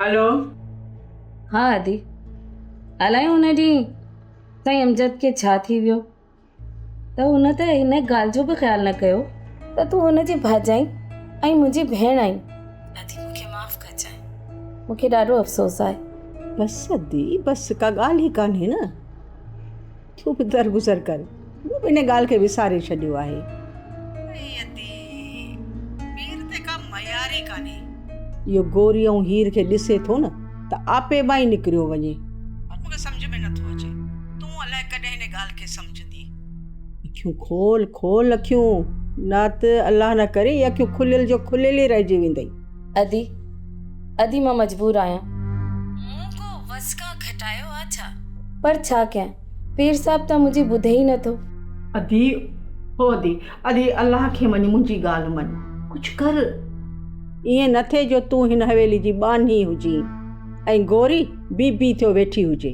هلو. ها ادي. الائي ان ڏينهن سائين امجد کي ڇا ٿي ويو ته هن ته ان ڳالهه جو به خيال نه ڪيو ته تون هن جي ڀاڄائي ۽ منهنجي ڀيڻ آهين. ادي مون کي معاف ڪجانء. مون کي ڏاڍو افسوس آهي. بس ادي بس ڪا ڳالهه ئي ڪانهي نه. تون به درگذر ڪر. مون به ان ڳالهه کي وساري ڇڏيو آهي. اي ادي پير تي ڪا ميار ئي ڪانهي. اهو گوري ۽ هير کي ڏسي ٿو نه ته آپي مان ئي نڪريو وڃي. پر مون کي سمجهه ۾ نٿو اچي تون الائي ڪڏهن ان ڳالهه کي سمجهندين. اکيون کول کول اکيون نه ته الله نه ڪري اهي اکيون کليل جو کليل ئي رهجي ويندئي. ادي ادي مان مجبور آهيان. مون ڪو وس کان گهٽايو آ ڇا؟ پر ڇا ڪيان پير صاحب ته منهنجي ٻڌي ئي نٿو. ادي او ادي ادي الله کي مڃ منهنجي ڳالهه مڃ ڪجهه ڪر. ائين نه ٿئي جو تون هن حويلي جي ٻانهي هجين ۽ گوري بي بي ٿيو ويٺي هجي.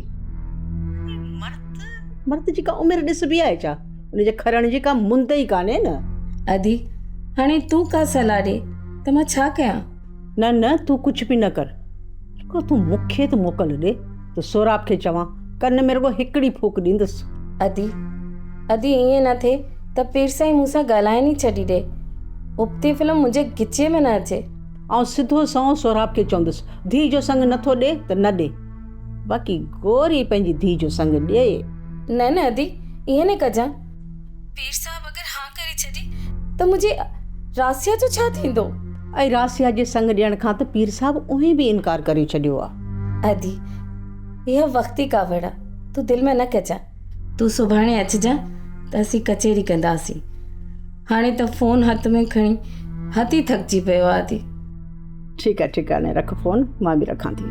ادي مرد مرد جي ڪا عمر ڏسبي آهي ڇا؟ ان جي کرڻ جي ڪا مند ئي ڪانهي نه. ادي هاڻي تون ڪا صلاح ڏي ته مان ڇا ڪيان؟ نه نه تون ڪجهه به نه ڪر، رڳو تون مون کي ته موڪل ڏي ته سهراب کي چوان، ڪن ۾ رڳو هڪڙي ڦوڪ ڏيندس. ادي، ادي ائين نه ٿئي ته پير سائين مون سان ڳالهائڻ ئي ڇڏي ڏي. ابتي فلم منهنجي ڳچيء ۾ نه اچي. آئون سڌو سنئون سهراب کي چوندس، ڌيء جو سڱ نه ٿو ڏي ته نه ڏي، باقي گوري پنهنجي ڌيء جو سڱ ڏئي. نه نه ادي، ائين نه ڪجان. پير صاحب اگر ها ڪري ڇڏي ته منهنجي راسيا جو ڇا ٿيندو؟ ۽ راسيا جي سڱ ڏيڻ کان ته پير صاحب اونهين به انڪار ڪري ڇڏيو آ. ادي، اها وقتي ڪاوڙ آ، تون دل ۾ نه ڪجان. تون سڀاڻي اچجان ته اسين ڪچهري ڪنداسين. هاڻي ته فون هٿ ۾ کڻي هٿ ئي ٿڪجي پيو آ ادي. ٺيڪ آ ٺيڪ آ هاڻي رک فون مان به رکان ٿي.